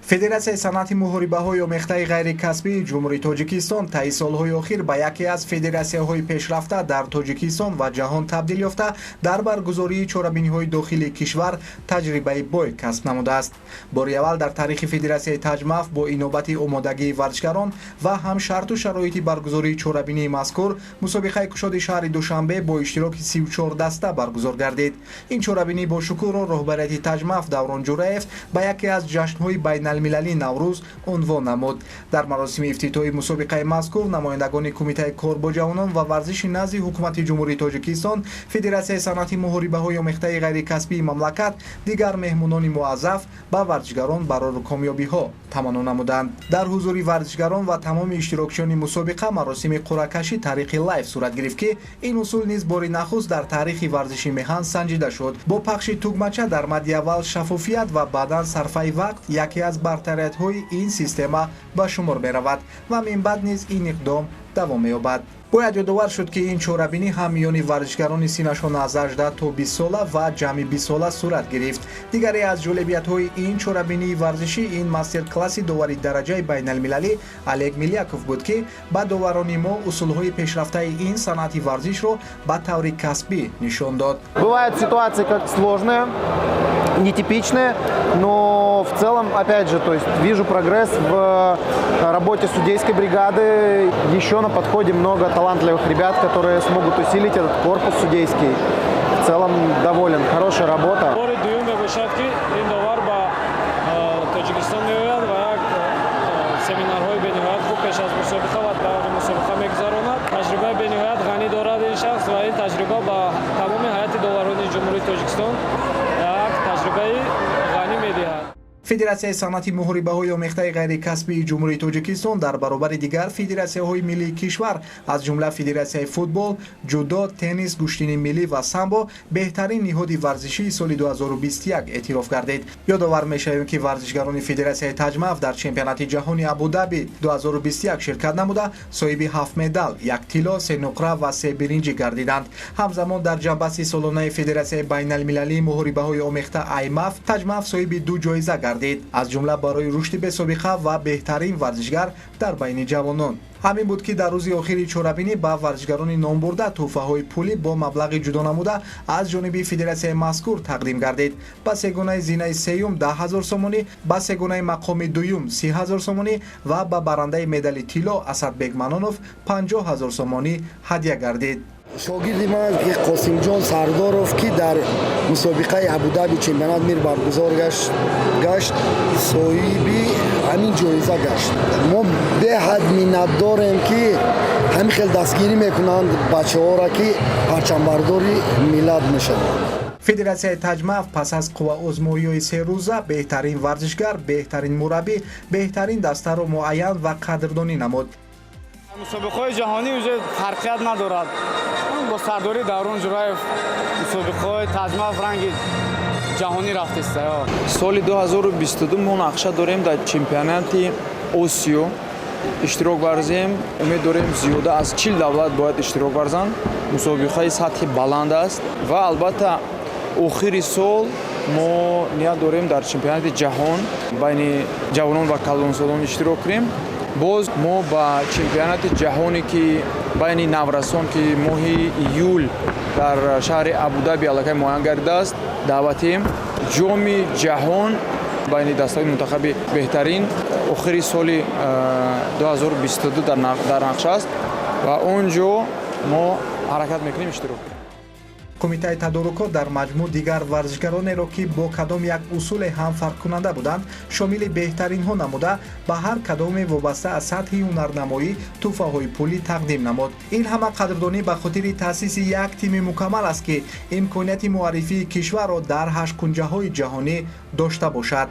Федератсияи санъати муҳорибаҳои омехтаи ғайрикасбии Ҷумҳурии Тоҷикистон таи солҳои охир ба яке аз федератсияҳои пешрафта дар Тоҷикистон ва ҷаҳон табдил ёфта, дар баргузории чорабиниҳои дохилии кишвар таҷрибаи бой касб намудааст. Бори аввал дар таърихи федератсияи Таҷмаф бо инобати омодагии варзишгарон ва ҳам шарту шароити баргузории чорабинии мазкур мусобиқаи кушоди шаҳри Душанбе бо иштироки 34 даста баргузор гардид. Ин чорабинии бошукӯҳро роҳбарияти Таҷмаф Даврон Ҷураев ба яке аз ҷашнҳои байналмилалии Наврӯз унвон намуд. Дар маросими ифтитоҳи мусобиқаи мазкур намояндагони Кумитаи кор бо ҷавонон ва варзиши назди Ҳукумати Ҷумҳурии Тоҷикистон, Федератсияи санъати муҳорибаҳои омехтаи ғайрикасбии мамлакат, дигар меҳмонони муаззаф ба варзишгарон барору комёбиҳо таманно намуданд. Дар ҳузури варзишгарон ва тамоми иштирокчиёни мусобиқа маросими қуръакашӣ тариқи лайв сурат гирифт, ки ин усул низ бори нахуст дар таърихи варзиши меҳан санҷида шуд. Бо пахши тугмача дар мадди аввал шаффофият ва баъдан сарфаи вақт яке аз бартариятҳои ин система ба шумор меравад ва минбаъд низ ин иқдом давом меёбад. Бояд ёдовар шуд, ки ин чорабинӣ ҳам миёни варзишгарони синнашон аз 18 то 20 сола ва ҷамъи 20 сола сурат гирифт. Дигаре аз ҷолибиятҳои ин чорабинии варзишӣ ин мастер-класси довари дараҷаи байналмилалӣ Олег Миляков буд, ки ба доварони мо усулҳои пешрафтаи ин санъати варзишро ба таври касбӣ нишон дод. Бывают ситуации как сложные, нетипичные, но в целом, опять же, то есть вижу прогресс в работе судейской бригады. Еще на подходе много талантливых ребят, которые смогут усилить этот корпус судейский. В целом доволен, хорошая работа. Бори дуюм мебошад, ки ин довар ба Тоҷикистон меояд ва як семинарҳои бениҳоят хуб пеш аз мусобиқа ва даври мусобиқа мегузаронад. Таҷрибаи бениҳоят ғанӣ дорад ин шахс ва ин таҷриба ба тамоми ҳайати доварони Ҷумҳурии Тоҷикистон як таҷрибаи ғанӣ медиҳад. Федератсияи санъати муҳорибаҳои омехтаи ғайрикасбии Ҷумҳурии Тоҷикистон дар баробари дигар федератсияҳои миллии кишвар, аз ҷумла федератсияи футбол, ҷудо, теннис, гӯштини миллӣ ва самбо, беҳтарин ниҳоди варзишии соли 2021 эътироф гардид. Ёдовар мешавем, ки варзишгарони федератсияи Таҷмаф дар чемпионати ҷаҳони Абудаби 2021 ширкат намуда, соҳиби ҳафт медал: як тилло, се нуқра ва се биринҷӣ гардиданд. Ҳамзамон дар ҷамъбасти солонаи Федератсияи байналмилалии муҳорибаҳои омехта АЙМАФ Таҷмаф соҳиби ду ҷоиза гардид, аз ҷумла барои рушди бесобиқа ва беҳтарин варзишгар дар байни ҷавонон. Ҳамин буд, ки дар рӯзи охири чорабинӣ ба варзишгарони номбурда тӯҳфаҳои пулӣ бо маблағи ҷудо намуда аз ҷониби федератсияи мазкур тақдим гардид. Ба сегонаи зинаи сеюм 10 000 сомонӣ, ба сегонаи мақоми дуюм 30 000 сомонӣ ва ба барандаи медали тилло Асадбек Манонов 50 000 сомонӣ ҳадя гардид. Шогирди ман Қосимҷон Сардоров, ки дар мусобиқаи Абудаби чемпионат мир баргузор гашт, соҳиби ҳамин ҷоиза гашт. Мо беҳад миннатдорем, ки ҳамин хел дастгирӣ мекунанд бачаҳоро, ки парчамбардори миллат мешаванд. Федератсияи Таҷмаф пас аз қувваозмоиҳои серӯза беҳтарин варзишгар, беҳтарин мураббӣ, беҳтарин дастаро муайян ва қадрдонӣ намуд. Мусобиқаҳои ҷаҳонӣ уже фарқият надорад. Бо сардории Даврон Ҷураев мусобиқаҳои Таҷмаф ранги ҷаҳонӣ рафтеста. Соли 2022 мо нақша дорем дар чемпионати Осиё иштирок варзем. Умед дорем, зиёда аз 40 давлат бояд иштирок варзанд. Мусобиқаи сатҳи баланд аст ва албатта охири сол мо ният дорем дар чемпионати ҷаҳон байни ҷавонон ва калонсолон иштирок кунем. Боз мо ба чемпионати ҷаҳоне, ки байни наврасон, ки моҳи июл дар шаҳри Абудаби аллакай муайян гардидааст, даъватем. Ҷоми ҷаҳон байни дастаҳои мунтахаби беҳтарин охири соли 2022 дар нақша аст ва он ҷо мо ҳаракат мекунем иштирок кунем. Кумитаи тадорукот дар маҷмӯъ дигар варзишгаронеро, ки бо кадом як усуле ҳам фарқкунанда буданд, шомили беҳтаринҳо намуда, ба ҳар кадоме вобаста аз сатҳи ҳунарнамоӣ тӯҳфаҳои пулӣ тақдим намуд. Ин ҳама қадрдонӣ ба хотири таъсиси як тими мукаммал аст, ки имконияти муаррифии кишварро дар ҳашткунҷаҳои ҷаҳонӣ дошта бошад.